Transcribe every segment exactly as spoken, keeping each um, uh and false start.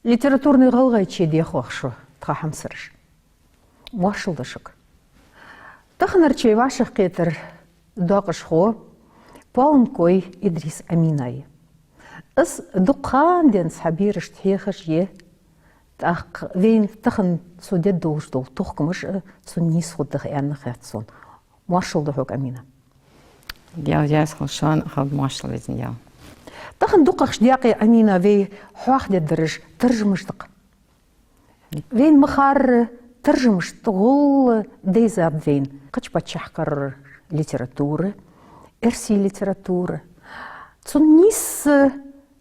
Литературни гӀалгӀайче дехох шо, тха хьамсараш. Моаршал да шуга. Таханарча вай вӀашагӀкхетара доакъашхо Полонкой Идрис Амина я. Из дукха хана денз хьа берашта хьехаш я, тӀаккха вайна тахан цо дергдолаш дола тохкамаш а, цун нийса хургда аьнна хет сона. Моаршал да хьога, Амина. Даьла раьза хилва шоана, хилда моаршал, везан Даьла. Тахан дукхагӀча даькъе, Амина, вай хьоахадергдараш таржамаш да-кх. Вайна ма харра, таржамашта гӀолла дайзад вайна кхыча паччахьалкхерча литература, эрсий литература. Цун нийсса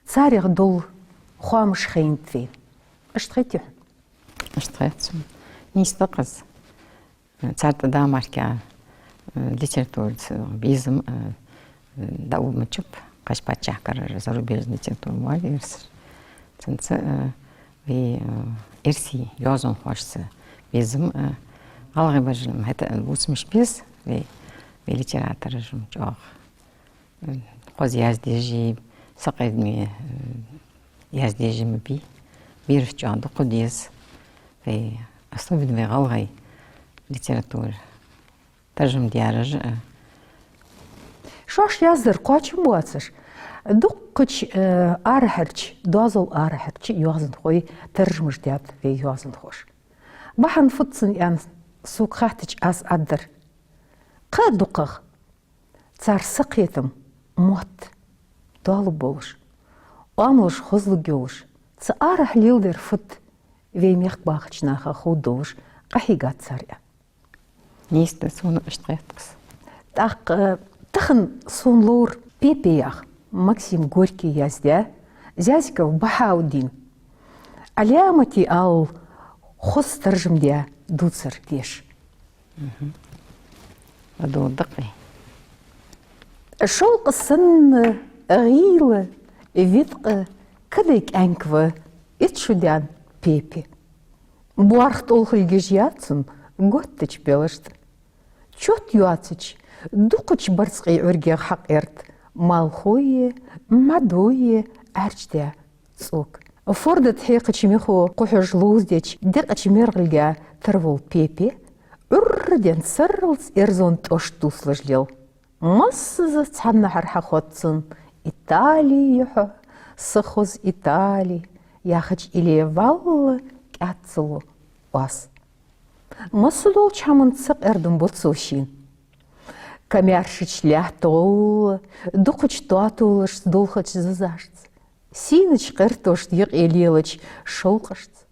царех дола хоамаш хайнад вайна. Иштта хетий хьона? Иштта хет сона. Нийса да-кх из. Цар тӀа да мара, э, литератураца безам, э, дӀаубамача, кхыча паччахьалкхерча зарубежни литература ма варий эрсий. Цунца, э, вай, э, эрсий йоазонхошца безам, э, гӀалгӀай бажарам хӀаьта а бувцамаш беза, вай, вай литератораш-м чӀоагӀа хоза яздеш, сакъердаме, э, яздеш ма бий. Берашта чӀоагӀа дукха деза. Вай, особенно вай гӀалгӀай литература таржам даьраш а. Шоаш яздар кхоачам боацаш, дуккхача, э, арахьарча, доазол арахьарча йоазонхой таржамаш даьд вай йоазонхоша. Бахьан фуд цун аьнна сога хаьттача, аз аргдар: кхы а дукхагӀа цар сакхетам, мотт доаллаш болаш, оамалаш хозлургйолаш, цу арахьа леладер фуд вай мехка бахача наха ховргдолаш къахьийгад цар, аьнна. Нийса да, сона иштта хет-кх из. ТӀаккха, э, тахан сона ловр Пепе яха, Максим Горький яздаь, Зязиков Бахаудина «Ӏаламати» аьнна хоза таржам даь дувцар деша. Мгм. ЛадувгӀаргда-кх вай. Шовкъ санна гӀийла, виткъа кадай кӀаьнк ва итт шу даьнна Пепе. БорхӀ тӀулхилгаш я цун готтача белашта. Чот йоацача дукхача барзкъий Ӏургех хьакъерт малхой, мӀадой Ӏаьржа даь цӀока. Форда тӀа хьекхача михо кхухьаш ловзадеча декъача мергӀалга тара вола Пепе Ӏурра денз сарралца эрзонна тӀош дувцалуш лел. Массаза цхьаннахьара хьаход цунна «Итали я хьо, са хоза Итали» яхача иле вӀалла кӀаьд ца лу оаз. Массадолча хӀаманца сакъердам бу цо шийна. Камаьршача лаьтта гӀолла, дукхача тоатолашца, долхача зизашца, сийнача кхертошта юкъе лелача шовкъашца,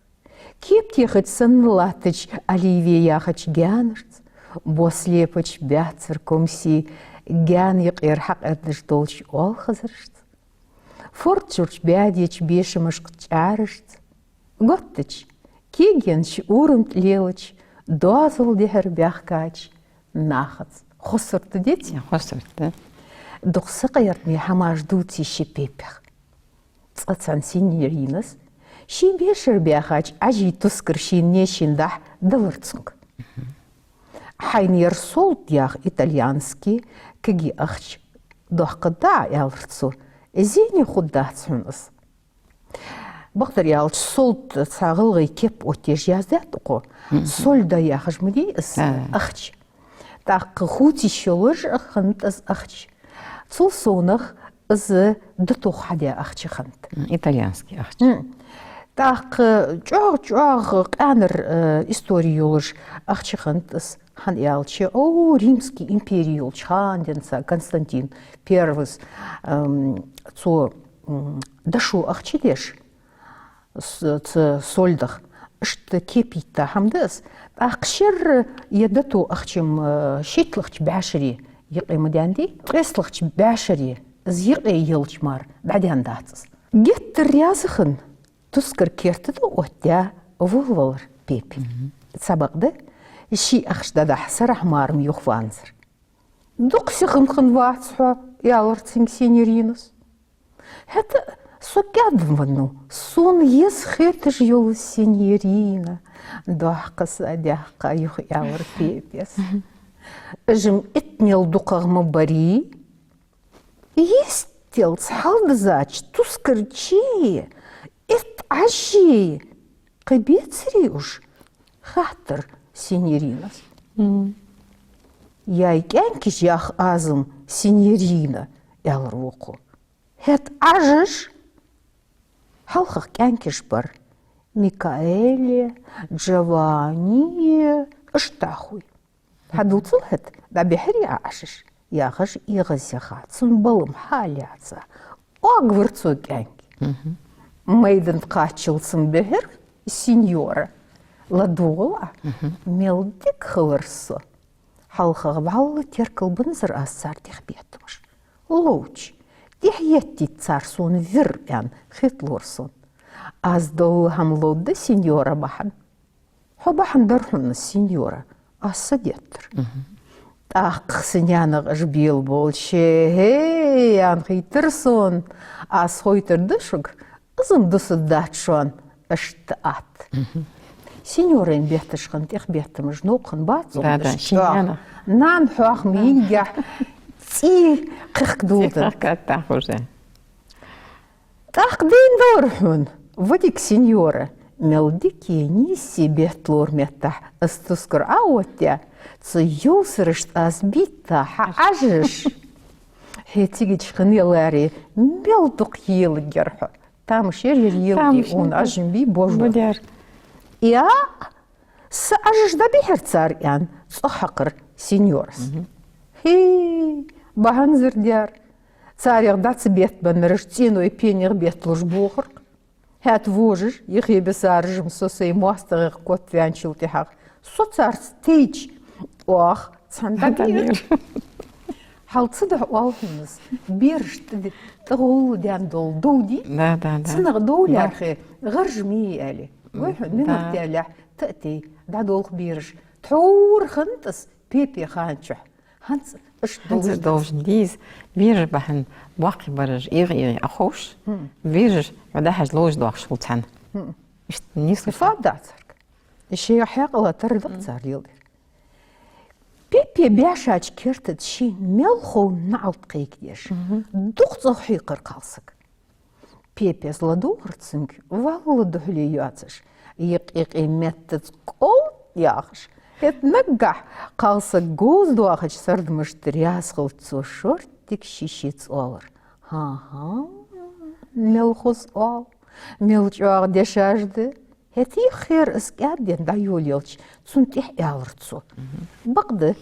кеп техача санна латтача оливье яхача гаьнашца, бос лепача баьццара комси гаьна юкъера хьакъердаш долча оалхазарашца, форда чура баьдеча бешамашка чӀарашца, готтача, кегийча урам тӀа лелача доазол дехьара баьхкача нахаца. Хоза сурт да, деций? Хоза сурт да. Дукха сакъердаме хӀамаш дувц ший Пепех. Цкъа цхьан синьоринас ший бешара баьхача Ӏажий тускар шийна нешийна дӀахьо, далар цунга. Хьайна ер «Солт» яха итальянски кагий ахча доаккхаргда Ӏа, аьлар цо. Зене хургдац хьона из. Бакъдар аьлча, «Солт» цхьа гӀалгӀай кеп оттаеш яздаьд укхо. Мгм. Сольда яхаш ма дий из ахча. ТӀаккха хувцаш йолаш хиннад из ахча. Цул совнагӀа из датох хьадаь ахча хиннад. М, итальянски ахча. М. ТӀаккха чӀоагӀа-чӀоагӀа къаьнара, э, истори йолаш ахча хиннад из, хӀана аьлча, о, Римски импери йолча хана денз Константин Первый, эм, цо, м, дошо ахча деш, с-, цу сольдах. Иштта кеп йитта хӀама да из. ТӀаккха шерра ер дато ахча-м, э, шийтталагӀча бӀаьшере юкъе ма даьннадий, ткъесталагӀча бӀаьшере, из юкъе елча мара дӀадаьннадац из. Геттара раьза хинна, тускар керта тӀа оттадаь, волавелар Пепе. Мгм. Цхьабакъда, ший ахча дӀадахьа сарахьа мара-м юхаванзар. «Дукха сихам хиннавац хьо, — аьлар цунга синьоринас. — ХӀаьта со кӀаьдвеннав, сона еза хеташ йола синьорина», — доккха са даьккха юхаялар Пепес. Уж-м иттанел дукхагӀа ма барий, естелца хьалдизача тускара чу «Итт Ӏажжий, кхы бецарий уж?» — хаьттар синьоринас. «Яй кӀаьнкаш ях аз-м, синьорина», — аьлар вокхо. «ХӀаьта Ӏажаш?» «ХьалхагӀа кӀаьнкаш бар: Микаэле, Джованни, иштта хьа хуй. Хьадувцал хӀаьта, дӀабихьарий Ӏа Ӏажаш?» — яхаш, эгӀазъяха, цун балам хьалаьца, оагавир цо кӀаьнк. Майдан тӀа кхаччалца бихьар синьора. «ЛадувгӀал Ӏа, мел дика хилар со. ХьалхагӀа вӀалла теркалбензар аз цар тӀех беттамаш. Ловча, тӀехьа еттийта цар сона вир», — аьнна, хеталора сона. «Аз дола хӀама ловргда, синьора, бахьан». «Хьо бахьан дар хьона, синьора, аз са деттар». ТӀаккха са наьнагӀа уж белаболча: «Хе-хе, — аьнна, хийтар сона, — аз хойтаргда шуга, из-м дусаргдац шоана иштта атта». Синьорайна бетташ хинна тӀех беттамаш новкъа хиннабац цун. Да, да, ший чӀоагӀа. Нана хьоаха мингехь цӀий кхехкадолаш. ЦӀий кхехкад тӀаккха уже. «ТӀаккха дийна далар хьона, ва дика синьора, мел дика а нийса а бетталора меттахь, аз тускар Ӏооттаяь, цу йовсарашта аз битта хьа Ӏажаш. Хье цига чу хинна яларе, мел дукха еларгьяр хьо». Тамаш яр, яр, еларгья, тамаш яр, ун Ӏажам бий, божо. Бадяр. «Я, са Ӏажаш дӀабихьар цар», — аьнна, цӀогӀа хьакхар синьорас. «Хи, бахьан зар дер. Царех дӀа ца беттабеннараш цӀеной пенех бетталуш бохар-кх. ХӀаьта вожаш, яхе бисараш-м со сай моастагӀех котваьнначул тӀехьагӀа, со царца тайча, оаха цхьана дӀабер». Хьал ца дахь оал хьона аз, бераш тӀа де-, тӀагӀолла даьнна дола дов дий? Да, да, да. Цунах дов лаьрхӀа гӀаржа ма йий аьле. Гой хьона, минот даьллехь, тӀа а тайна, дӀадолх бераш. Тхьовра хиннад из Пепе хана чухь. ХӀанз а иштта долаш да. ХӀанз а долаш да из. Бераш бахьан боккхий бараш, эгӀа-эгӀа Ӏоховш. Бераш хьо дӀахьежа ловш доахаш хул цхьана. Иштта нийслуш. Фу да царга? Шоай хьаькъала тара да-кх цар леладер. Пепе баьшача керта тӀа ший мел хов наӀалт кхайкадеш, дукха цӀогӀа хьийкхар кхалсаг. Пепес ладувгӀар цунга, валла духьале йоацаш, юкъ-юкъе меттаца кӀолд яхаш. ХӀаьта наггахьа кхалсаг говза доахача сардамашта раьза хилча, цо шортига ший-шийца оалар: «ХӀа-хӀа, мел хоза оал, мел чӀоагӀа дешаш да». ХӀаьта юххера из кӀаьдденна дӀайолаелча, цунна тӀехьа аьлар цо: «Бакъда,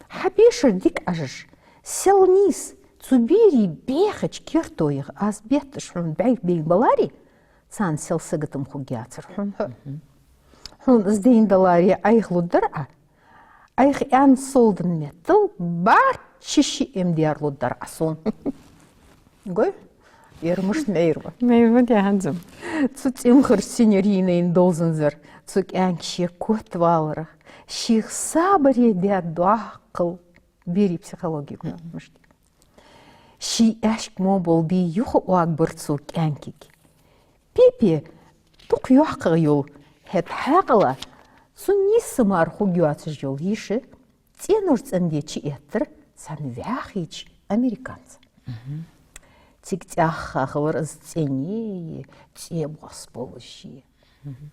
хьа бешар дика Ӏажаш, сел нийса цу берий бӀехача кертойх аз бетташ хьона бӀарг бейна баларе, царна сел сагота-м хургьяцар хьона. Хьона из дайна даларе, Ӏайха лургдар Ӏа, Ӏайха аьнна совденна меттала барча ши эм дер лургдар Ӏа сона». Гой, ер мишта майра ва? Майра ва, дий, хӀанз-м. Цу цӀимхарча синьоринайна довзанзар цу кӀаьнка ше котваларах, шийх сабаре даь доккхал, берий психологи гой мишта. Ший аьшка мо бола бий юха оагабир цо кӀаьнкага. Пепе дукха йоккхагӀа йола, хӀаьта хьаькъала цун нийсса мара хургйоацаш йола йиша цӀенор цӀенде чуэттар цхьан вӀаьхийча американца. Цига цӀаьхха хилар из цӀенеи, цӀе бос болаши.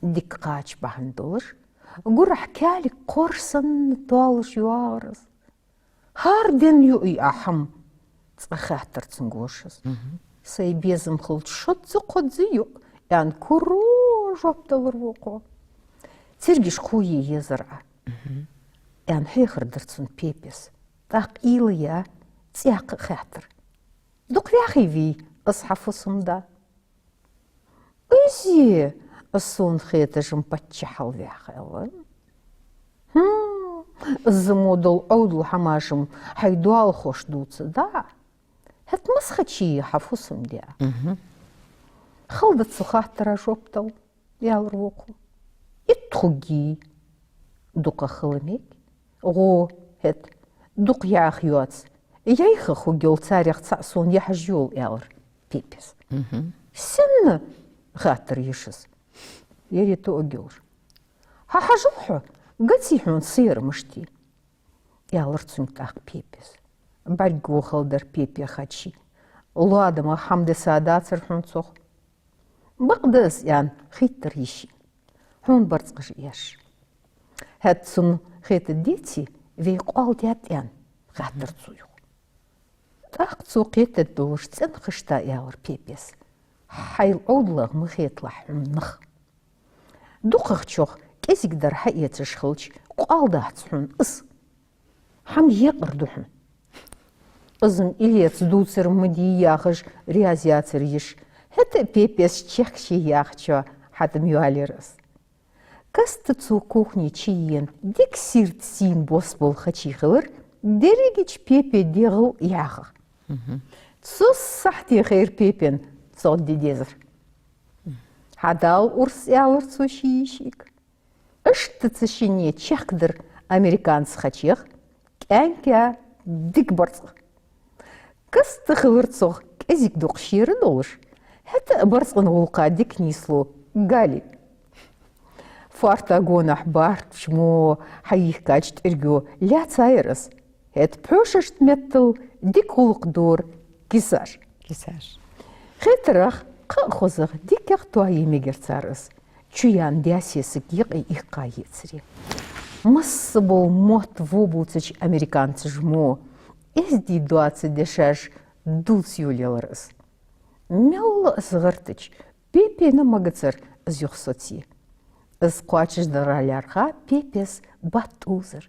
Дика кхача бахьан долаш, гурахь каьлга кхор санна тоалуш йоагӀар из. «ХӀара денна юий Ӏа хӀама?» — цкъа хаьттар цунга вошас. «Сай безам хилча шозза-кхозза юу», — аьнна, кура жоп далар вокхо. «Цергаш кхуе езар Ӏа», — аьнна, хьехар дир цунна Пепес. ТӀаккха уйла яь, цӀаькха а хаьттар: «Дукха ваьхий вий из хьа фусам-да?» «Из-е, из сона хеташ-м паччахьал ваьха ва». «ХӀм, из мо дола Ӏовдал хӀамаш-м хьай доалахошта дувцаргда Ӏа. ХӀаьта масхачий хьа фусам-даь?» «Хала да цу хаттара жоп дала», — аьлар вокхо. «Итт хургьий?» «Дукха хила мег». «ГӀо, хӀаьта дукха яха йоаца, яйха хургйола царех цаӀ сона яхьаш йола», — аьлар Пепес. «Сенна?» — хаьттар йишас. «Ер тоъаргйолаш». «Хьахьажал хьо, гаций хьона сера мишта я?» — аьлар цунга тӀаккха Пепес. БӀаргагу хала дар Пепе хачи. «Ладама хӀама деса дацар хьона цох». Бакъда из, аьнна, хийттар йишийна. Хьона барзкъаш эш. ХӀаьта цунна хетадеций, вай къоал даьд, аьнна, хаьттар цо юха. ТӀаккха цо кхетадолаш цӀенхашта аьлар Пепес: «Хьайла Ӏовдалах ма хеталахь хьона нах. ДукхагӀчох кӀезига дар хьаэцаш хилча, къоал дац хьона из. ХӀама екъар да хьона». Из-м илеца дувцар ма дий яхаш, раьза яцар йиша. ХӀаьта а Пепес чехка ше яхачоа хьатӀайоалаяьр из. Каста цо кухне чуена дика сийрда сийна бос бола хачи хилар дерригача Пепе дегӀал яхар. Цу сахьте хайра Пепена цох де дезар. «Хьадала урс», — аьлар цо ший йишийга. Иштта цу шинне чехка дир американца хачех кӀаьнк а дика барзкъа. Каста хилар цох кӀезига дукха шера долаш, хӀаьта а барзкъан гӀулакха дика нийслу Гали. Фоарта гонахьа бархӀ мо хьайийхкача тӀирго лаьцаяр из. ХӀаьта пхьошашта меттел дика гӀулакх дора кисаж. Кисаж. Хетарах, кхы а хозагӀа дикагӀа тоае мегар цар из, чуяьнна даь-сесаг юкъе иккхаецаре. Масса бола мотт во бувцача американцаша мо эздий доаца дешаш дувца йолаелар из. Мел а из гӀертача, Пепена магацар из юха соцае. Из кхоачашдара лаьрхӀа Пепес батт увзар.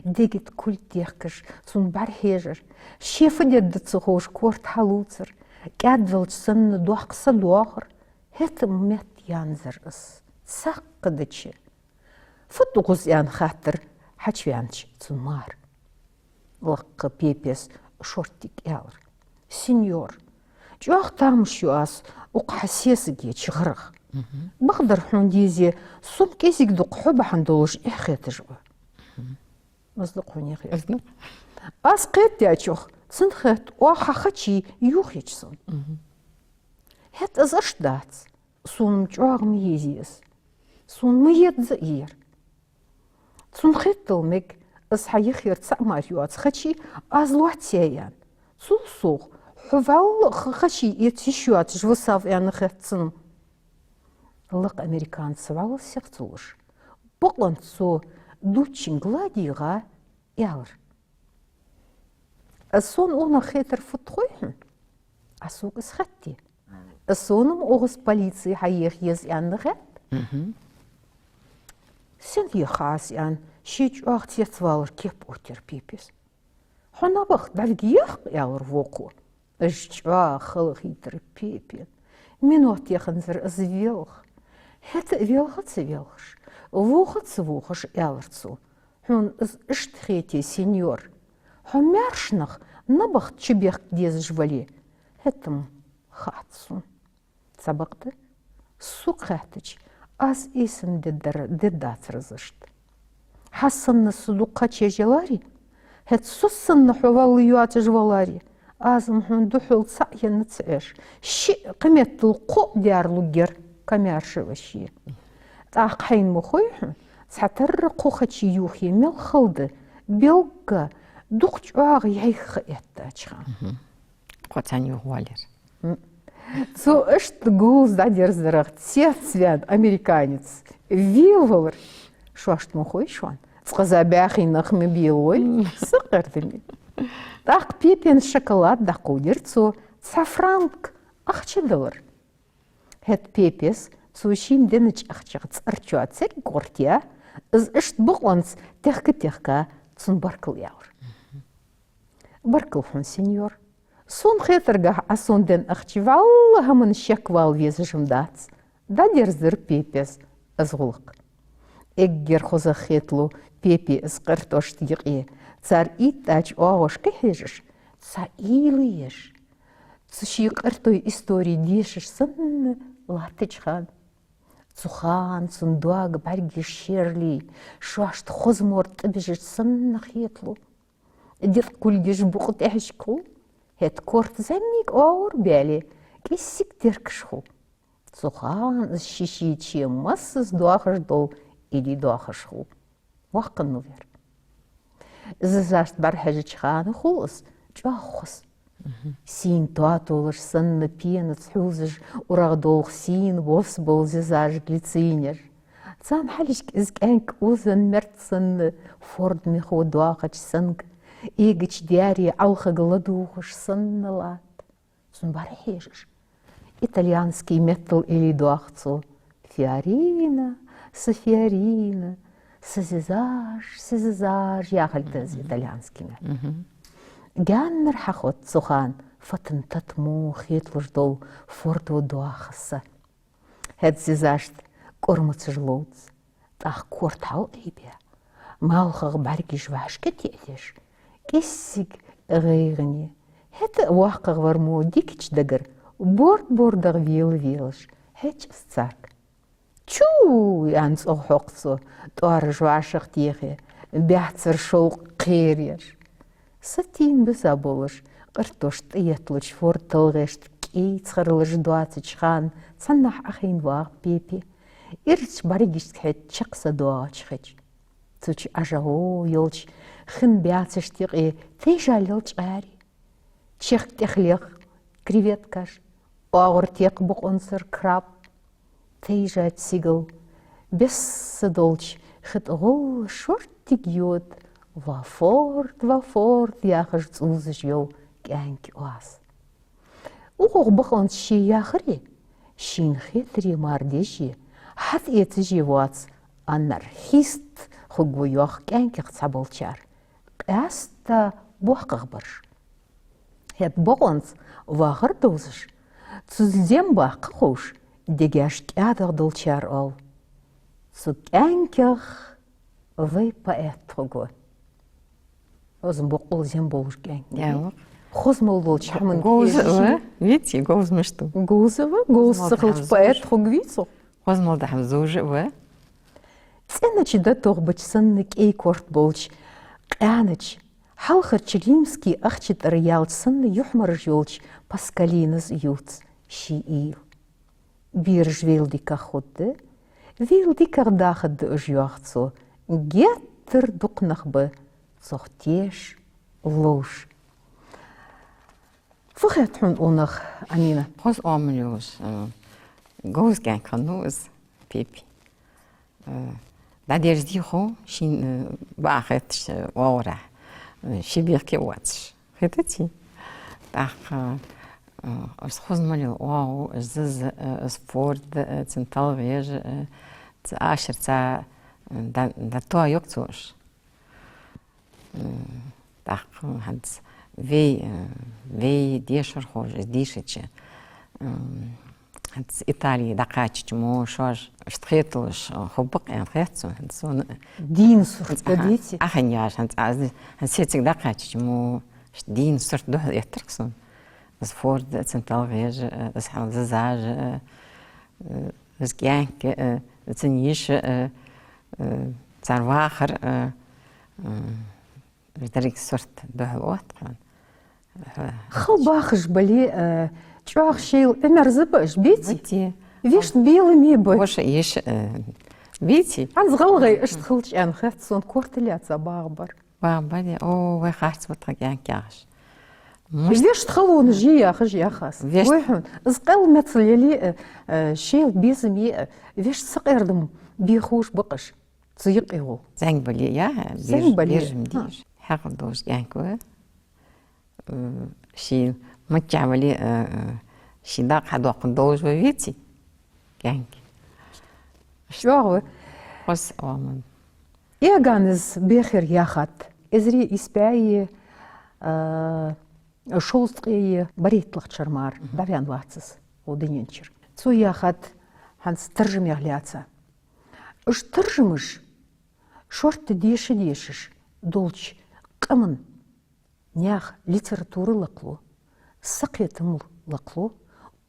Дега тӀа кулг дехкаш, цунна бӀарахьежар. Ше фу дергда ца ховш, корта хьалувцар. КӀаьдвелча санна доккха са доахар. ХӀаьта-м метта янзар из, цхьаккха дича. «Фу да укхаза?» — аьнна хаьттар хьачуваьннача цун мар. Лакха Пепес шорттига аьлар: «Сеньор, чӀоагӀа тамаш ю аз укх хьа сесагеча гӀарах. Бакъдар хьона дезе, со-м кӀезига-дукха хьо бахьан долаш эхь хеташ ва». Аз дукха хьона эхь хет. Аз дукха. Аз кхетадаьчох, цунна хет, оаха хьа хачи юхаеча сона. ХӀаьта из иштта дац. Сона-м чӀоагӀа ма еза из. Сона ма еза а ер. Цунна хетадала мег, из хьа яхар цаӀ мара йоаца хачи аз лоацаяьй, аьнна. Цул совгӀа, хьо вӀалла а ха-, хачи эца йиш йоацаш висав, аьнна, хет цунна. Лакха американца вӀалла сихцалуш, бокъонца цо дувцачунга ладийгӀа, аьлар: «Из сона укхаза хетар фуд хой хьона? Ӏа сога из хетте? Из сона-м укхаза полице хьаеха еза аьнна хет?» «Сенна еха Ӏа из?» — аьнна, ше чӀоагӀа цецвалар кеп оттаяьр Пепес. «Хьо набахта дӀавига йоах», — аьлар вокхо. Из чӀоагӀа халахийтар Пепена. Минот яханзар из велха. ХӀаьта а велха а ца велхаш, воха а ца вохаш, аьлар цо: «Хьона из иштта хете, сеньор. Хьо маьрша нах набахта чубехка дезаш вале, хӀаьта-м хац сона. Цхьабакъда, сога хаьттача, аз эсам деддар-, деддацар из иштта. Хьа санна со дукха хачаеш яларе, хӀаьта со санна хьо вӀалла йоацаш валаре, аз-м хьона духьал цаӀ енна ца Ӏеш, шиъ, кхыметтел кхоъ дерлургьяр Камаьршева ше. ТӀаккха хьайна ма хой хьона, цхьатарра кхо хачи юхае мел хала да, белгга, дукха чӀоагӀа яйха ха эттача хана». Кхо цхьана юхавалар. Цо иштта гулз дӀадерзарах цецваьнна американец велавалар. Шоашта ма хой шоана, цкъаза баьхий нах ма белой, сакъердаме. ТӀаккха Пепена шоколад дӀакхувдир цо, цхьа франк ахча далар. ХӀаьта Пепес цо шийна деннача ахчах цӀерчоа церг гӀортаяь, из иштта бокъонца техка-техка цунна баркал аьлар. «Баркал хьона, сеньор. Сона хетаргахьа, Ӏа сона денна ахча вӀалла хӀаман шек вала везаш-м дац», — дӀадерзар Пепес из гӀулакх. Эггара хозагӀа хеталу Пепе из къартошта юкъе, цар ийттача оагӀошка хьежаш, цхьа уйла еш, цу ший къартойи истори дешаш санна латтача хана. Цу хана цун доага бӀаргаш шерлий, шоашта хоза морд тӀабижача санна хеталу. Дитӏа кулгаш букъа тӀехьашка хул, хӀаьта корта зӀамига оагӀув баьле, кӀеззига теркаш хул. Цу хана из ший-шийче массаза доахаш дола идий доахаш хул. Воккха вар. Из зашт бӀарахьежача хана хул из чӀоагӀа хоза. Сийна тоатолаш санна, пенаца хьувзаш, урагӀа долх сийна бос бола зизаш, глицинераш. Царна хьалхашка из кӀаьнк озан мерд санна, форда мехо доахача санга, эгача даьре Ӏалхага ладувгӀаш санна латт. Цунна бӀарахьежаш, итальянски меттала илли доах цо: «Фиорина, са Фиорина, са зизаш, са зизаш», яхалга да из итальянски меттала. Гаьннара хьахоз цу хана фатан тата мо хеталуш дола фордо доаха са. ХӀаьта зизашта кӀормацаш ловц, тӀаккха корта хьалъайбе, малхагӀа бӀаргаш вӀашкатеӀадеш, кӀеззига гӀайгӀане, хӀаьта а воккхагӀвар мо дикача дагара борд-бордагӀа велавелаш, хьежа из царга. «Чу!» — аьнна цӀогӀа хьокх цо, тӀоараш вӀашагӀтехе, баьццара шовкъ кхераш. Сатийна биза болаш, къартош тӀаетталуча форда талгӀешта кӀайцхарлаж доацача хана цхьаннахьа Ӏохайна вагӀа Пепе, ирча бӀаргашта хьежача чакх са доагӀача хеча. Цу чу Ӏажагьо йолча хин баьцашта юкъе тайжа лел чкъаьри, чехка тӀехлех креветкаш, оагӀора текха бокъонцара краб, тайжа сигала, бесса долча хи тӀа гӀолла шортига йода, «Ва форд, ва форд» яхаш цӀувзаш йола кӀаьнк оаз. Укхох бокъонца ше яхаре, шийна хетаре мара деже, хьатӀаэцаже воаца анархист хургва йоах кӀаьнках цхьаболчар, къаьстта боккхагӀбараш. ХӀаьта бокъонца вахар довзаш, цу зем баккха ховш, дегаш кӀаьдагӀа долчар оал: «Цу кӀаьнках вай поэт хургва». Озан боккъал зем болаш кӀаьнк. Яла. Хозмал долча хӀаман говза кӀезига ва, веций, говза мишта ва? Говза ва, говза ца хилча поэт хургвий цох? Хозмал да хӀама зувш а ва. ЦӀенача дӀатохбача санна кӀай корта болча къаьнача, хьалхарча римски ахча тӀара яьлча санна юхьмараш йолча Паскалинас ювц ший уйла. Бераш велдикагӀа хургда, велдикагӀа дахаргда уж, йоах цо, геттара дукха нах ба цох теш, ловш. Фу хет хьона укхунах, Амина? Хоза оамал йолаш, э, говза кӀаьнк хиннав из Пепе. Э, дӀадерзадий хов шийна, э, бакъахьа хеташ, э, оагӀорахьа, э, ши бехке а воацаш. Хетаций? ТӀаккха, э, из хоза мел йола оагӀув, из зиза, э, из форда, э, цун талгӀеш, э, цу ашарца, э, дӀа-, дӀатоа йоах цо уж. М, тӀаккха хӀанз вай, э, вай дешархоша из дийшача, м, хӀанз Итали дӀакхачача мо шоаш иштта хеталуш, э, хургба-кх аьнна хет сона, хӀанз сона. Дийна сурт, хӀанз, да, аха, деций? Ахьа яш, хӀанз аз, хӀанз сецига дӀакхачача мо иштта дийна сурт духьал эттар-кх сона. Из форда, цун талгӀеш, э, из хьал зизаш, э, э, из кӀаьнк, э, цун йиша, э, э, цар вахар, э, э, деррига сурт духьал отт хьона. Хьо хала бахаш бале, э, чӀоагӀа шоайла Ӏимерза ба уж, беций? Беций. Вешта беламе ба. Воша йиша, э, беций? ХӀанз гӀалгӀай иштта хилча аьнна хет сона, корта лаьца багӀа бар. БагӀа бар, о, вай харц ба тха кӀаьнк яхаш. Мишта? Вешта халонаш я яхаш яхаш. Вешта. Вай хьона, из къел мецал яле а, э, шоайла безаме а, вешта сакъердам бе ховш ба-кх уж. Цу юкъе гӀолла. ЗӀамига бале а, я, зӀамига бале а, бер-, бержам деш. Хьакъал долаш кӀаьнк ва. Э, ший маччахь вале а, э, э, ший дакъа хьадоаккхаш долаш ва, веций? КӀаьнк. ЧӀоагӀа ва. Хоза оамал. Иоганна из бехар яхад. Эзар ийс бӀаь, э, шовзткъеи берхӀитталагӀча шера мара дӀаваьнна вац из укх дунен чура. Цо яхад хӀанз таржамех лаьца. Уж таржамаш шортта деша-дешаш долча къаман наьха литература лакхлу, сакхетам лакхлу,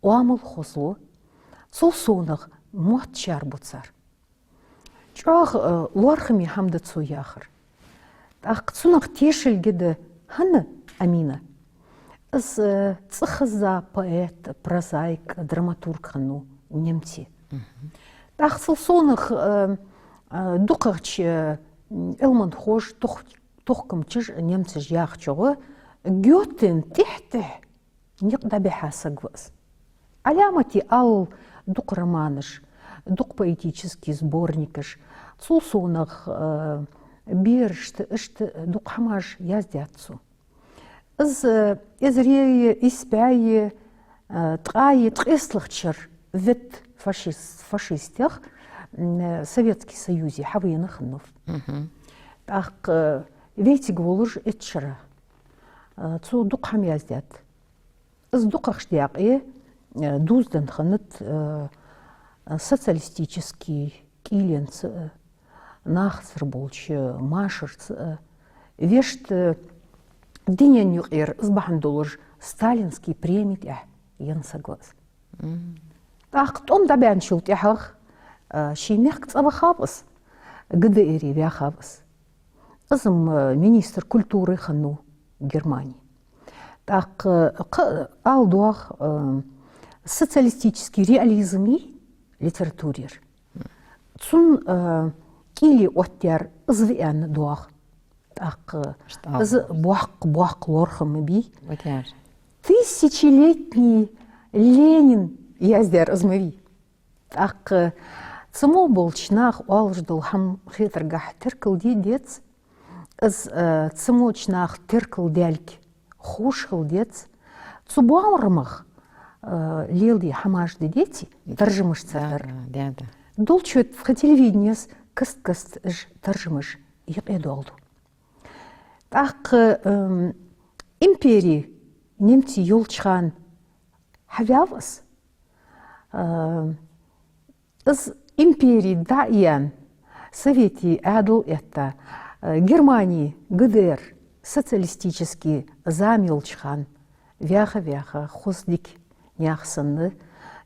оамал хозлу, цул совнагӀа мотт шаьрбу цар. ЧӀоагӀа, э, лоархӀаме хӀама да цо яхар. ТӀаккха цунах тешалга да хӀана, Амина? Из, э, цӀихеза поэт, прозаик, драматург хиннав немце. Мгм. ТӀаккха цул совнагӀа, э, э, дукхагӀча, э, Ӏилманхоша, тох-, тохкамчаша, немцаша яхачох, Гётен тӀехь-тӀехь никъ дӀабихьа саг ва из. Ӏаламате ала дукха романаш, дукха поэтически сборникаш, цул совгӀа, э, берашта, иштта дукха хӀамаш яздаьд цо. Из, э, эзареи ийс бӀаьи, э, ткъаи ткъесталагӀча шера вет фашист-, фашистех, м, э, Советски Союзе хьавена хиннав. Мгм. ТӀаккха, э, вайцига волаш итт шера, э, цо дукха хӀама яздаьд. Из дукхагӀча даькъе, э, дувзаденна хиннад, э, социалистически кӀийленца, э, нахацара болча машарца, э, вешта, э, дунен юкъера из бахьан долаш Сталински преми тӀехь енна саг ва из. Мгм. ТӀаккха тӀом дӀабаьнначул тӀехьагӀа, э, ший мехка цӀавахав из, ГДРе ваьхав из. Из-м, э, министр культуры хиннав Германе. ТӀаккха, э, кхы ала доагӀа, э, социалистически реализм я литературера. Цун, э, кӀийле оттаяьр из ва аьнна доагӀа. ТӀаккха из боккха, боккха лоархӀам бий. Вот яр. «Тысячелетний Ленин» яздаьр из ма вий. ТӀаккха цу мо болча наха оалаш дола хӀама хетаргахьа теркалде деза. Из, э, цу моча наха теркалдаьлга ховш хила деза. Цу боамарах, э, леладе хӀамаш де деций, таржамаш цар дар. Да, да, да, да. Долча хана телевиденес каст-каста уж таржамаш юкъе доаладу. ТӀаккха, эм, импери немций йолча хана хьаваьв из. Э, из импери дӀа а яьнна, Советий Ӏаьдал а этта, э, Германи, ГДР, социалистически зама йолча хана ваьха-ваьха, хоза дика наьха санна,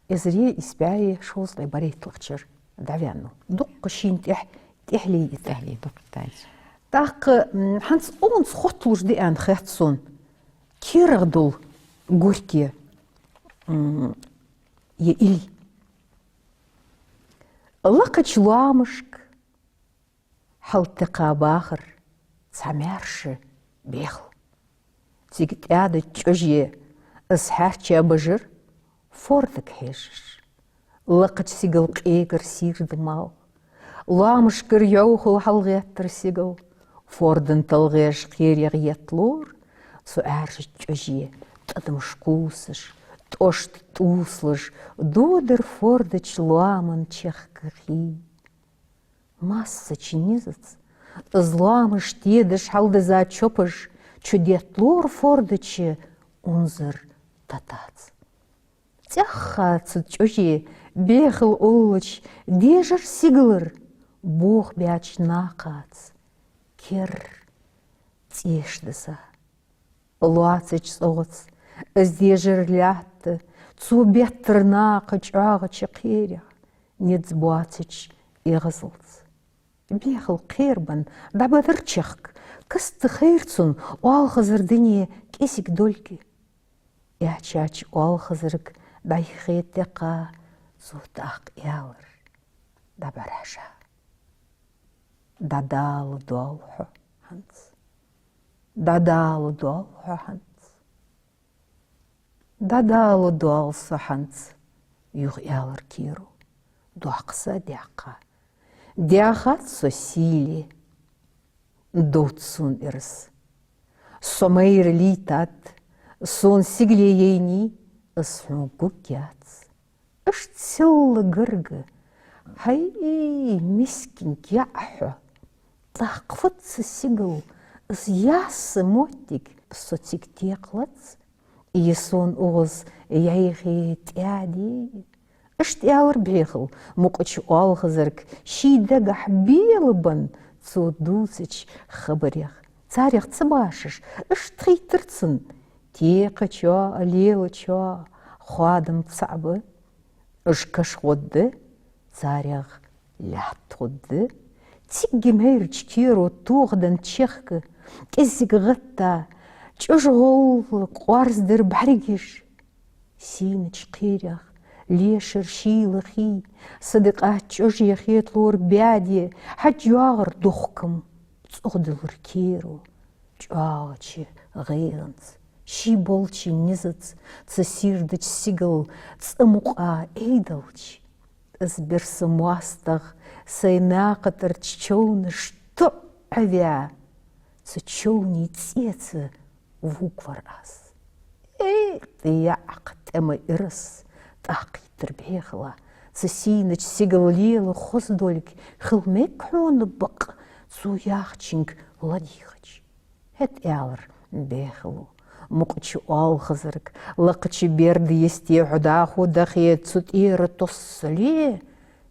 эзареи ийс бӀаьи шовзткъеи берхӀитталагӀча шера дӀаваьннав. Дукха шийна тӀехь, тӀехьле йита. ТӀехьле дукха тайса. ТӀаккха, м, хӀанз цунца хотталуш да аьнна хет сона керагӀа дола Горький, м, е илли. Лакхача лоамашка хьалтӀакхаьча бахар цхьа маьрша бехал. Цига тӀаьда чӀоже из хьаьрча бажар фордага хьежаш. Лакхача сигала къегар сийрда мал. Лоамашкара йӀовхал хьалгӀеттар сигала. Форда тӀа лгӀеш кхерегӀа еттлора цу Ӏаьржача чӀоже тӀадамаш кхувсаш, тӀошта тӀувсалаш, додар фордача лоаман чехка хий. Массача низаца из лоамаш тедаш хьалдизза чопаш чудетталора фордача унзара татаца. ЦӀаьхха цу чӀоже бехал уллача дежар сигалара бохабаьча накхаца керра цӀеш дизза. Лоацача цӀогӀаца из дежар лаьтта цу беттара наха чӀоагӀача кхерегӀа, низ боацача эгӀазалца. Бехал кхерабенна дӀабадар чехка, каста хайра цунна оалхазара дуне кӀезига долга. Аьчача оалхазарга дӀайиххе тӀаккха цо тӀаккха аьлар дӀабӀарахьежа: «ДӀадаладоал хьо хӀанз. ДӀадаладоал хьо хӀанз. ДӀадаладоал со хӀанз», — юха аьлар керо, доккха са даьккха. «Даьхад со сийле, довз сона ираз. Со майра лийтад, сона сигале яйнай, из хьона гургьяц». Иштта сел гарга: «ХӀай, мискинг яӀ хьо! ТӀаккха фуд са сигала из яьсса моттиг? Со цига текхалац, е сона укхаза йӀайхе тӀаьде». Иштта аьлар бехал мукъача оалхазарга, ший дагахьа белабенна цо дувцача хабарех. Царех ца башаш, иштта хийттар цунна: «Текхачоа а, лелачоа а хоадам цаӀ ба. Уж каша гӀоргда, царех лаьтта хургда». Цигга майрача керо тохаденна чехка кӀезига гӀатта, чӀожагӀолла къоарзадир бӀаргаш. Сийнача кхерегӀа лешар шийла хий, садакъа чӀоже хеталора баьде, хьаж йоагӀар духкам, цӀогӀа диллар керо чӀоагӀача ГӀайгӀанца, ший болча низаца цу сийрдача сигала цӀа мукъа айдалча, из бер са моастагӀа сай накха тӀарча човнашта тоӀаваь, цу човнай цӀеца вувргвар аз. Эй, тӀа яӀакх тӀема ираз, тӀаккха йиттар Бехала, цу сийнача сигала лела хоза долга хила мег хьона бакъ цо яхачунга ладийгӀача. ХӀаьта аьлар Бехало мукъача оалхазарга: лакхача берда йисте хьо дӀахо дахе, цу тӀера тоссале,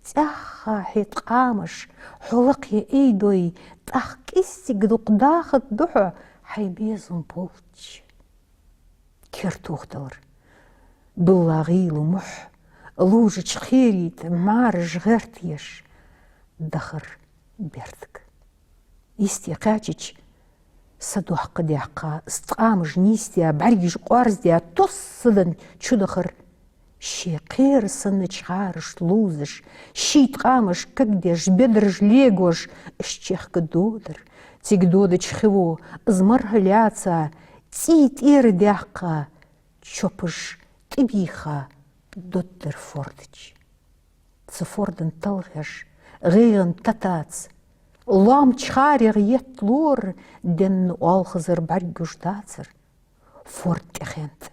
цӀаьхха хье ткъамаш хьо лакхе айдой, тӀаккха кӀеззига дукха дахаргда хьо хьай безам болча. Кер тохадалар. Билла гӀийла мухь, лувжача кхерий тӀа мӀараш гӀертаеш, дахар бердага. Йисте кхаьчача, са доккха даьккха, ткъамаш нийсдаь, бӀаргаш къоарздаь, тоссаданна чудахар. Ший кхера саннача хӀарашта лувзаш, ший ткъамаш кагдеш, бедараш легош, из чехка додар. Цига додача хиво из мархӀа лаьца, цӀий тӀера даьккха, чопаш тӀабийха, доддар форда чу. Цу фордан талхеш гӀайгӀан татаца, лоамача хӀарех етт лора, денна оалхазар бӀаргагуш дацар. Форд тӀехьенна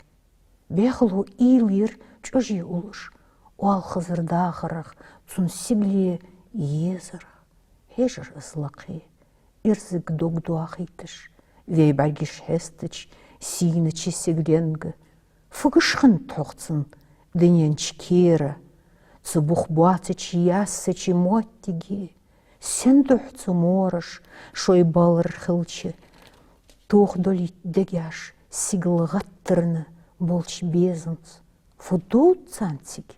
Бехало уйла йир чӀоже уллаш, оалхазар дахарах, цун сигале езарах. Хьежар из лакхе, ирзаг дог доахийташ, вай бӀаргаш хьестача сийнача сигаленга. Фугаш хиннад хьогӀ цун дунен чу кера, цу бух боацача яьссача моттиге? Сен духьа цу мораш шоай балар хилча, тохадолийта дегаш сигала гӀаттарна болча безамца? Фу дувц царна цига?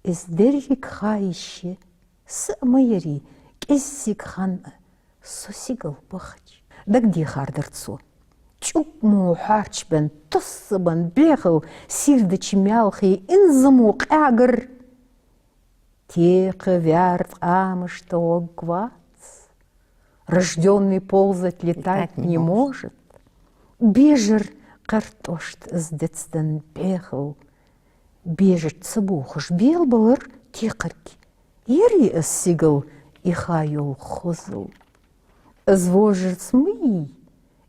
Из деррига ха йиш я, са а ма ярий, кӀеззига хана а, со сигала бахача. Дагадехар дар цо. ЧӀуг мо хьарчбенна, тоссабенна Бехал сийрдача маьлхе инзамо къаьгар. Текха ваьр ткъамашта гӀоргвац. Рождённый ползать летать не может. Бежар кхертӀошта из дицденна Бехал бежача ца бохаш белабалар текхарг. Ер я из сигала иха йола хозал. Из вожарца ма йий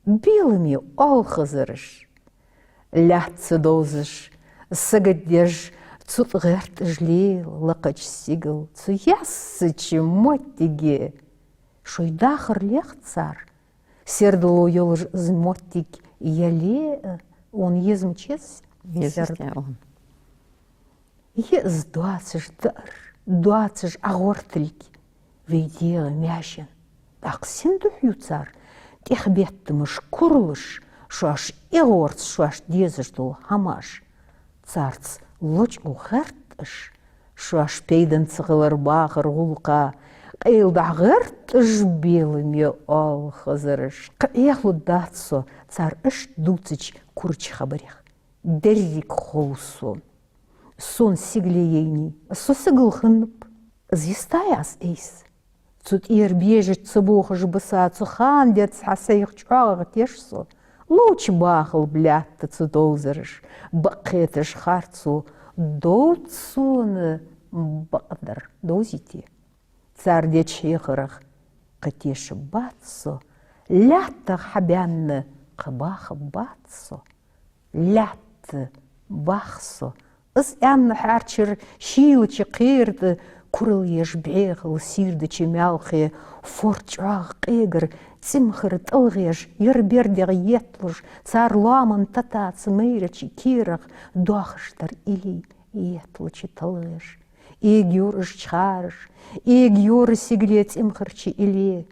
беламе оалхазараш. Лаьтта ца довзаш, сагот деш, цу тӀа гӀерташ лела лакхача сигала, цу яьссача моттиге. Шоай дахар лехаш цар, сердало йолаш из моттиг яле а, он еза ма чез? Еза серд-, я он. Е из доацаш даар, доацаш Ӏогортилга вай дегӀа маьжен. ТӀаккха сен духьа ю цар тӀехбеттамаш, куралаш, шоаш эгӀорца шоашта дезаш дола хӀамаш? Царца лочкъо гӀерташ, шоаш пайдана ца хилар бахар гӀулакха къайладахьа гӀерташ беламе оалхазараш. Кхы эхлуш дац со цар иштта дувцача курача хабарех. Деррига хов сона. Сона сигале яйнай, со сигала хиннаб. Из йистай аз айса? Цу тӀера бежача ца бохаш биса, цу хана деза хьа сайх чӀоагӀагӀа теш со. Ловча бахалба лаьтта цу довзараш, бакъ хеташ харцо довз сона бакъдар довзийте. Цар деча хьехарах кхы тешаргбац со, лаьттах хьабаьнна кхы бахаргбац со. Лаьтта бах со. Из аьнна хьаьрчар шийлача кхера тӀа курал еш Бехал сийрдача маьлхе. Форд чӀоагӀа къегар, цӀимхара тӀалгӀеш, ер бердех етталуш, цар лоаман татаца майрача керах доахаш дар илли етталуча талгӀеш. Эга йора уж чхараш, эга йора сигале цӀимхарча илли.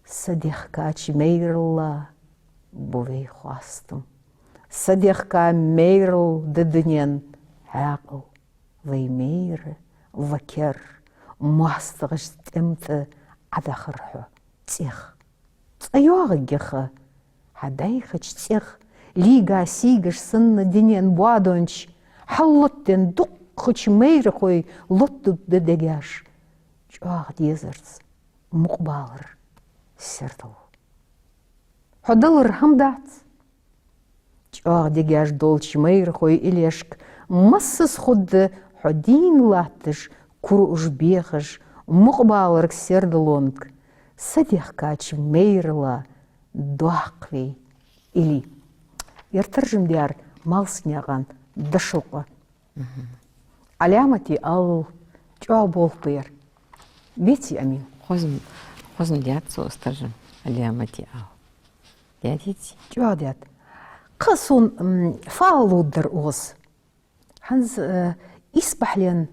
Са дехкача майралла бу вай хоастам. Са дехка майрал да дунен хьаькъал. Вай майра, ва кер, моастагӀча тӀем тӀа Ӏодахар хьо цӀех. ЦӀа йоагӀаргья ха хьа дайхача цӀех, лийга сийгаш санна дунен боадонча, хьаллоттаденна дуккхача майрахой лоттаргда дегаш. ЧӀоагӀа дезарца мукъабалар сердало. Хьо далар хӀама дац. ЧӀоагӀа дегаш долча майрахой илешка массаза хургда хьо дийна латташ, кураш бехаш, мукъабаларга, сердалонга са дехкача майрала доккха вай илли. Ер таржам даьр Малсагнаькъан Дашалкъа. Ӏаламате алал чӀоагӀа болх ба ер. Беций, Амин? Хоза, хоза даьд цо из таржам, Ӏаламате алал. Даьдеций? ЧӀоагӀа даьд. Кхы сона, м, фу ала ловргдар укхаза. ХӀанз, э, исбахьален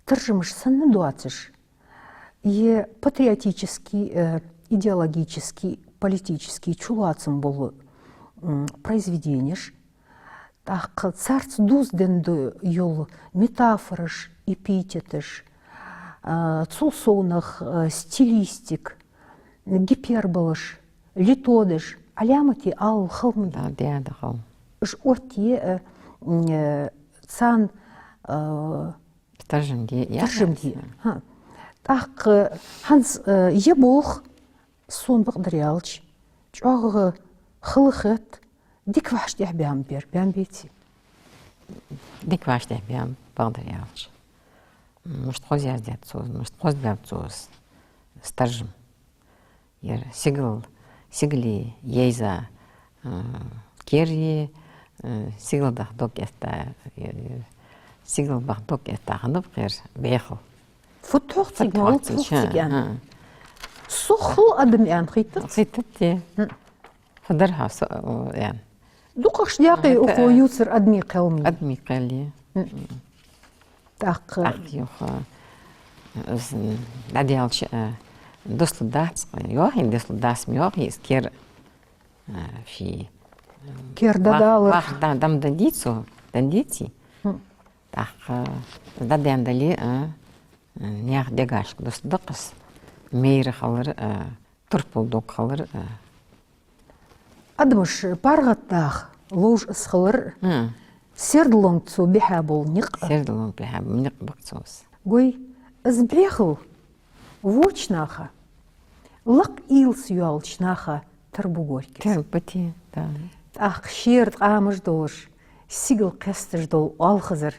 таржамаш санна доацаш, е патриотически, э, идеологически, политически чулоацам бола, м, произведенеш, тӀаккха царца дувзаденна йола метафораш, эпитеташ, а, цул совнагӀа, а, стилистика, гиперболаш, литодаш, Ӏаламате алал хала ма дий. Да, да, да, хала. Уж оттае, а, м, э, царна, а, таржам де, я таржам де. Хьа. ТӀаккха хӀанз, а, ер болх сона, бакъдар аьлча, чӀоагӀа хала хет, дика вӀаштӀехьабаьнна бар, баьнна беций? Дика вӀаштӀехьабаьнна, бакъдар аьлча. Мишта хоза яздаьд цо, мишта хоза даьд цо из, из таржам. Ер сигал, сигале йайза, а, кер я, а, сигала даха дог этта, ер, ер, сигала баха дог этта хиннаб-кх ер бӀехал. Фуд-хьогӀ цига, фуд-хьогӀ цига, малав-хьогӀ цига аьнна? ХӀа. Сох хул адам аьнна хийттац? Хийттац, те. ХӀм. Фу дар хьа со, о, аьнна. ДукхагӀча даькъе укхо ювцар адамий кхел ма йий. Адамий кхел я. ТӀаккха. ТӀаккха юха, э, из, м, дӀадаьлча, э, дослургдац, йоах, дослургдац ма йоахий из кер, э, фи, э, кер дӀадалар. Вах, вах, да, дам дандий цо, дандеций. ТӀаккха дӀадаьнна дале, э, э, наьха дегашка дослургда-кх из, майра хилар, э, турпал дог хилар, э, Адамаш паргӀатдаха ловш из хилар, сердалонга цо бихьа бола никъ. Сердалонга бихьа бола никъ ба-кх цо из. Гой, из бӀехал воча наха, лакха уйла йолча наха тара ба Горькийс. Тара ба, те, да. ТӀаккха шера къамаш долаш, сигала кхесташ дола оалхазар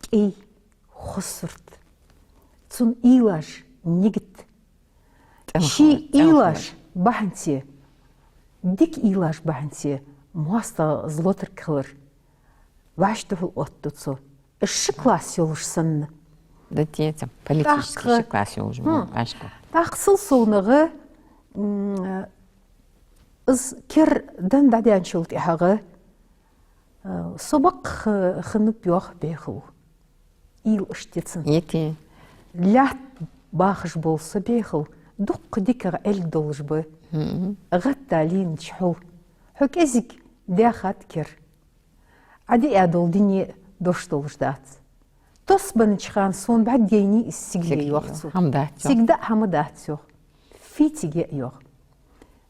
кӀай, хоза сурт. Цун уйлаш нигат. Ший уйлаш бахьанце, дика уйлаш бахьанце моастагӀа злотарг хилар вӀаши духьал оттаду цо. Ши класс йолаш санна. Да, те, цхьа политически ши класс йолаш ма, вӀаши. ТӀаккха цул совнагӀа, м, из кер дан дӀадаьнначул тӀехьагӀа, э, со бакъ х-, хиннаб йоах бӀехал. Уйла иштта я цун. Е, те. Лаьтта бахаш бола са бӀехал дукха дикагӀа Ӏилга долаш ба. ГӀатта лийннача хьол. Хьо кӀезига даьхад кер. Ӏадиа дола дуне дош долаш дац. Тосбеннача хана сона бӀаргаяйнай из сигале, йоах цо. ХӀама дац, йоах. Цига даа хӀама дац, йоах. Фу цига я, йоах.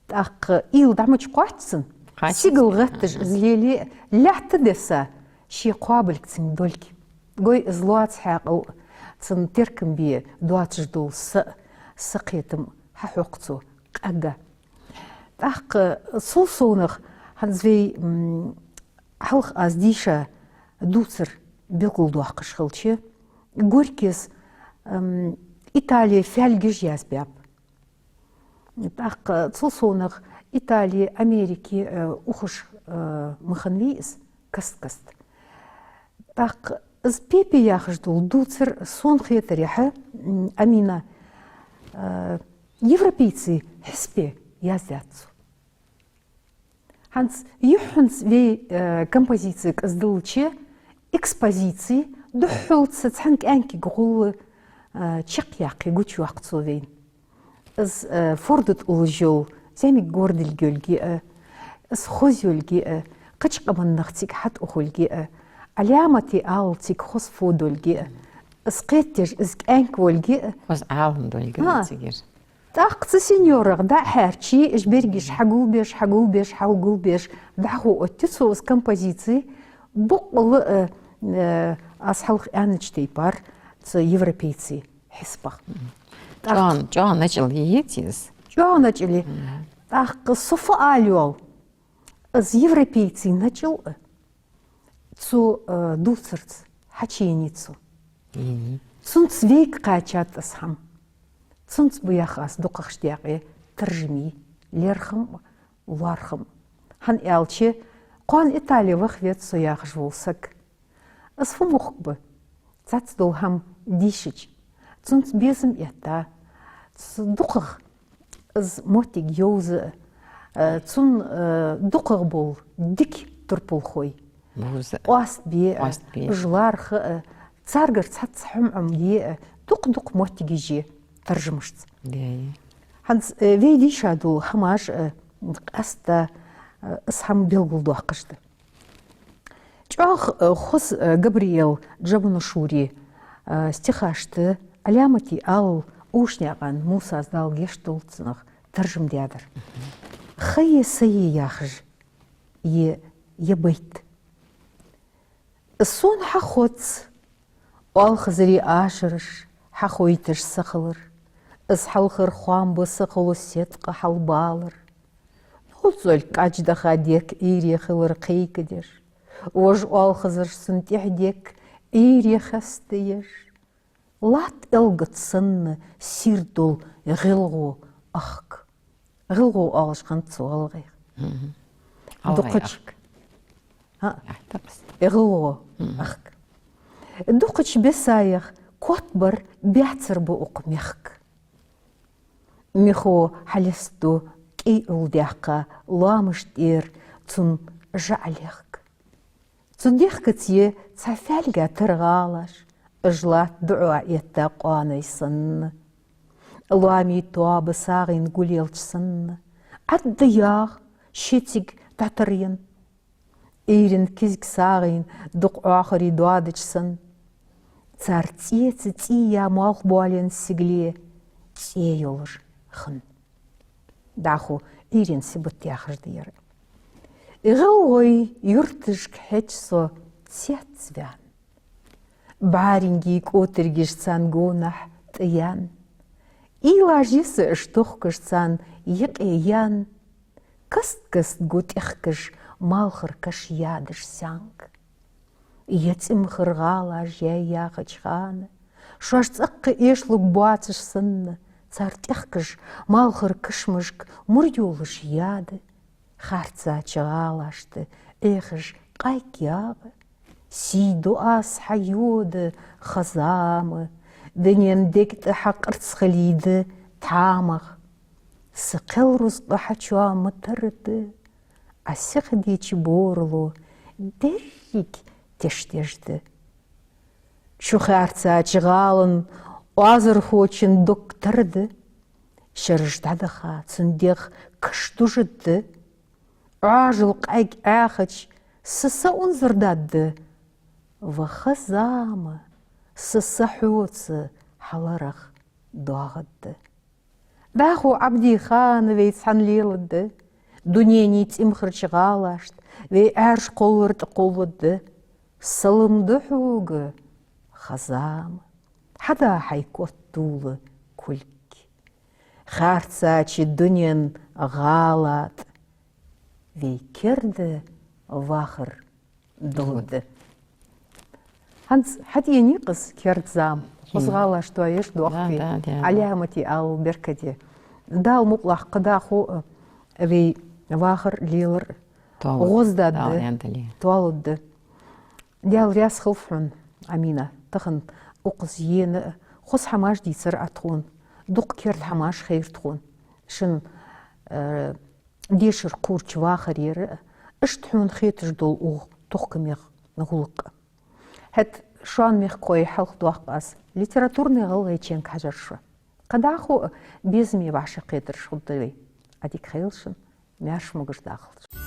ТӀаккха уйла дӀа ма чукхоач цун. Сигала гӀетташ из лелае, лаьтта деса, ший кхоабилга цунга долга. Гой, из лоаца хьаькъал, цун теркам бе доацаш дола са, са кхетам хьахьокх цо къаьга. ТӀаккха цул совнагӀа хӀанз вай, м, хьалха аз дийша дувцар белгалдоаккхаш хилча, Горькийс, м, Итале фаьлгаш язбаьб. ТӀаккха цул совнагӀа Итали, Америки, э, ухаш, э, ма хиннавий из каст-каста. ТӀаккха из Пепе яхаш дола дувцар, сона хетарехьа, м, Амина, э, европейций хьисапе яздаьд цо. ХӀанз юххьанца вай, э, композици кӀезигалча, экспозици духхьал цхьан кӀаьнкага гӀолла, э, чакхъяккхе гучайоаккх цо вайна. Из, э, форда тӀа уллаш йола зӀамига гордилг йолга а, из хоза йолга а, кхыча къаман нах цига хьатӀахулга а, Ӏаламате алал цига хоза фу долга а, из кхетадеш из кӀаьнк волга а. Хоза Ӏалам долга а цигара. ТӀаккха цу сеньорах дӀа а хьаьрча, уж берригаш хьагулбеш, хьагулбеш, хьагулбеш, дӀахо оттаю цо из композици, боккъала, э, э, аз хьалха аьннача тайпара, цу европейций хьисапах. ЧӀоагӀа, чӀоагӀа начӀал я, е, цун из? ЧӀоагӀа начӀал я. ТӀаккха со фу ала йоал, из европейций начӀал а цу, э, дувцарца хьачуенай цо. Цунца вайга кхаьчад из хӀама. Цунца ба, йоах аз, дукхагӀча даькъе таржам е лерхӀам а, лоархӀам а. ХӀана аьлча, кхоана Итале ваха веза со яхаш вола саг. Из фу мохк ба? Цхьацца дола хӀама дийшача, цунца безам этта, цу дукхагӀа из моттиг йовза а, э, цун, э, дукхагӀа бола дика турпалхой къоастабе а, къоастабе а, уж лархӀа а, царгара цхьацца хӀама Ӏомаде а, дукха-дукха моттигаш я таржамашца. ХӀанз, э, вай дийша дола хӀамаш а, э, къаьстта, э, из хӀама белгалдоаккхаш да. ЧӀоагӀа, э, хоза, э, Габриэл Джабанушури, э, стихашта Ӏаламата Алал, Ушнаькъан Мусас, Дала гешт долда цунах, таржам даьдар. «Ха е, са е» яхаш я, я байт. Сона хьахоз оалхазара ашараш хьахойташ са хилар. Из хьалхара хоам ба са хулу седкъа хьалбалар. Новзалга кӀаьждаха дехка Ӏуйре хилар кхайкадеш. Вож оалхазараш цун тӀехьа дехка Ӏуйре хестаеш. Латта элгаца санна сийрдола гӀилгӀа ахк. ГӀилгӀа оалаш хиннад цу гӀалгӀайх. Дукхача. ГӀилгӀа ахк. Дукхача бесаех котбар баьццара ба укх мехка. Михо хьалестаду кӀай Ӏул даьккха, лоамашта тӀера цун жаӀ лехк. Цу дехкаца я цхьа фаьлга тара гӀалаш, уж латта дуӀа этта къоаной санна. Лоамий тоаба сагӀийна гулъелча санна, Ӏадда ягӀа шецига дӀатаръян. Ӏуйрийна кизга сагӀийна дукха Ӏохари доадача санна, цар цӀеца цӀий я молха боален сигале цӀе йолаш хинна. ДӀахо Ӏуйрийна сибат яхаш да ер. ГӀилгӀой юрташка хьеж со цецваьнна. БӀаринге кӀотаргаш царна гонахьа тӀаяьнна. Уйлаш я са уж тохкаш царна юкъе яьнна. Каст-каста гу тӀехкаш малхара каш ядаш саьнга. Е цӀимхара гӀалаш яьй яхача хана, шоаш цӀаккха эшалургбоацаш санна, цар тӀехкаш малхара кашамашка мур йолаш яда. Харцача гӀалашта Ӏехаш къайг ягӀа. Сий ду аз хьа йода, ха зама, дунен дег тӀа хьа къарцхилийда тамагӀа. Са кхел рузкъа хьачоа ма тарда, Ӏа сиха деча борало деррига тешдеш да. Чухаьрцача гӀалан оазархочун дог тарда, шераш дӀадаха, цун дегӀ каш дужаргда. Ӏоажал къайг Ӏаьхача, са са унзара даргда. Ва ха зама, са са хьоца хьа ларах доагӀаргда. ДӀахо Ӏабдий-хана вайца хьалеларгда, дунений цӀимхарча гӀалашта вай Ӏаьржа кхоллар тӀакхолларгда. Салам да хьога, ха зама, хьада хьай котдула кулг. Харцача дунен гӀала тӀа вай керда вахар долда. ХӀанз хьатӀаенай-кх из керда зама. Хоза гӀалаш тоаеш дохк вай. Да, да, да. Ӏаламата Алал беркате. Дала мукъалахь, кхы дӀахо а вай вахар, лелар гӀоздаьнна да, тоалургда. Даьла раьза хилва хьона, Амина. Тахан укхаза ена а хоза хӀамаш дийцар Ӏа тхона, дукха керда хӀамаш хайра тхона. Шун, э, дешар кхуврача вахарера а, иштта хьона хеташ дола укх тохкамех гӀулакх. ХӀаьта шоана, мехкахой, хьалхадоаккх аз литературни гӀалгӀайченга хьажар шо. Кхы дӀахо а безаме вӀашагӀкхетараш хургда вай. Ӏа дика хийла шун, маьрша, могаш дахалда шо.